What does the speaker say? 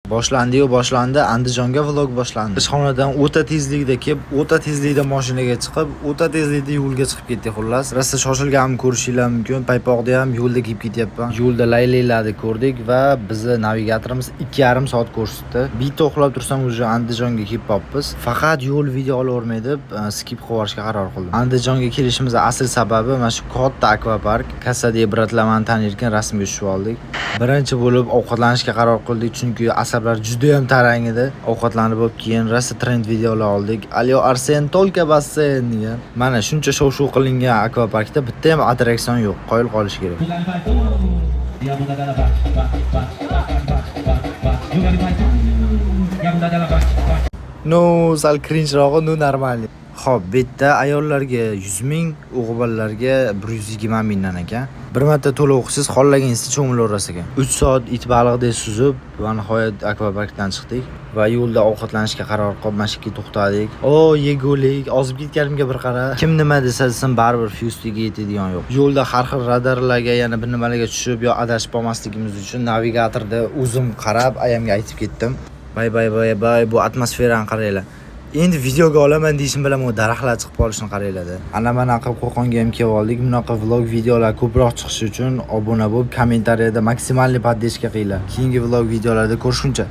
Boshlandi-yu boshlandi, Andijonga vlog boshlandi. Ishxonadan o'ta tezlikda kelib, o'ta tezlikda mashinaga chiqib, o'ta tezlikda yo'lga chiqib ketdik xullas. Rosa shoshilganimni ko'rishinglar mumkin. Paypoqni ham yo'lda kiyib ketyapman. Yo'lda laylaylarni ko'rdik va bizni navigatorimiz 2,5 soat ko'rsatdi. Bitta uxlab tursam, уже Andijonga kelib qolibmiz. Faqat yo'l video olavermay deb skip qilib yuborishga qaror qildim. Andijonga kelishimiz asl sababi mana shu katta akvapark. Kassadagi брат lar mani tanirkan, rasmga tushib oldik. Birinchi bo'lib ovqatlanishga qaror qildik, chunki asablar juda ham tarang edi. Ovqatlanib bo'lib, keyin rosa trend videolar oldik. "Alyo, Arsen, только basseyn" degan. Mana shuncha shov-shuv qilingan akvaparkda bitta ham attraksion yo'q. Qoyil qolish kerak. E a bunda dela bate, bate, bate, bate, bate, bate, bate. E o galo vai, e a bunda dela bate, bate. Ну, sal cringe rog'i, ну, нормальный. Xo'p, bu yerda ayollarga 100 ming, o'g'il bolalarga 120 mingdan ekan. Bir marta to'lov qilsiz, xohlaganingizda cho'milaverasiz ekan. 3 soat it balig'idek suzib va nihoyat akvaparkdan chiqdik va yo'lda ovqatlanishga qaror qilib, mana shu yerga to'xtadik. O, yegulik, ozib ketganimga bir qara. Kim nima desa desin, baribir Fustiga yetadigan yo'q. Yo'lda har xil radarlarga, yana bir nimalarga tushib yo adashib qolmasligimiz uchun navigatorda o'zim qarab ayamga aytib ketdim. Bay bay bay bay, bu atmosferani qaranglar. Endi videoga olaman deyishim bilan u daraxtlar chiqib qolishini qaranglar. Ana mana qilib Qo'qonga ham kelib oldik. Bunaqa vlog videolar ko'proq chiqishi uchun obuna bo'lib, kommentariyada максимальный поддержка qilinglar. Keyingi vlog videolarda ko'rishguncha.